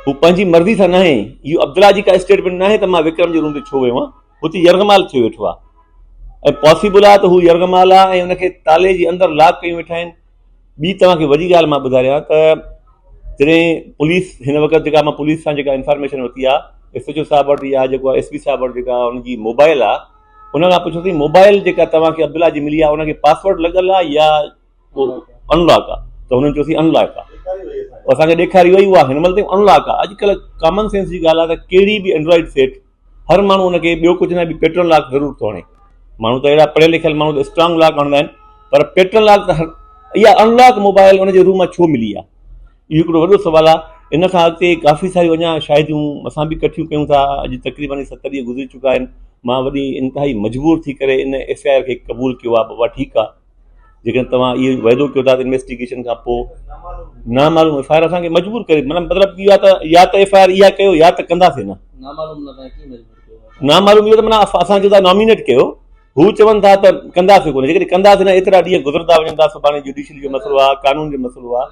هو پنهنجي مرضي سان ناهي، اهو عبدالله جي ڪا اسٽيٽمينٽ ناهي ته مان وڪرم جي روم تي ڇو ويو آهيان، هتي يرغمال ٿيو ويٺو آهي ۽ پاسيبل آهي ته هو يرغمال آهي ۽ ان کي تالي جي اندر لاڪ ڪيون ويٺا آهن. ٻي توهان کي وڏي ڳالهه مان ٻڌاريان ته جڏهن پوليس هن وقت جيڪا مان پوليس سان جيڪا انفارميشن ورتي آهي ايس ايچ او صاحب وٽ يا جيڪو ايس پي صاحب وٽ جيڪا ان جي موبائل آهي ان کان پڇيوسين موبائل جيڪا توهان کي عبدالله جي ملي آهي ان کي پاسورڊ لڳل آهي يا ان لاڪ آ ته هنن چيو سين ان لاڪ آ اسان کي ڏيکاري وئي اها هن مهل تائين ان لاڪ آ اڄڪلهه ڪامن سينس جي ڳالهه آ ته ڪهڙي به اينڊرائيڊ سيٽ هر ماڻهو ان کي ٻيو ڪجهه نه به پيٽرن لاڪ ضرور ٿو هڻي ماڻهو ته اهڙا پڙهيل لکيل ماڻهو ته اسٽرانگ لاڪ هڻندا آهن پر پيٽرن لاڪ ته هر اها ان لاڪ موبائل ان جي روم مان ڇو ملي آ اهو هڪڙو وڏو سوال آ ان کان اڳتي ڪافي ساريون اڃا شاهديون اسان به ڪٺيون ڪيون ٿا اڄ تقريبن ست ڏينهن گذري چڪا آهن مان وڏي انتهائي مجبور ٿي ڪري ان ايف I R کي قبول ڪيو آ بابا ٺيڪ آ جيڪڏهن توهان اهو وعدو ڪيو ٿا ته انويسٽيگيشن کان پوء نامعلوم ايف I R اسان کي مجبور ڪري مطلب مطلب اهو آهي ته يا ته ايف I R اها ڪيو يا ته ڪنداسين نه نامعلوم نه توهان ڪيئن مجبور ڪيو نامعلوم اهو ته معنيٰ اسان چئون ٿا نامينيٽ ڪيو هو چون ٿا ته ڪنداسين ڪونه جيڪڏهن ڪنداسين نه ايترا ڏينهن گذرندا وڃن ٿا سڀاڻي جوڊيشري جو مسئلو آهي قانون جو مسئلو آهي.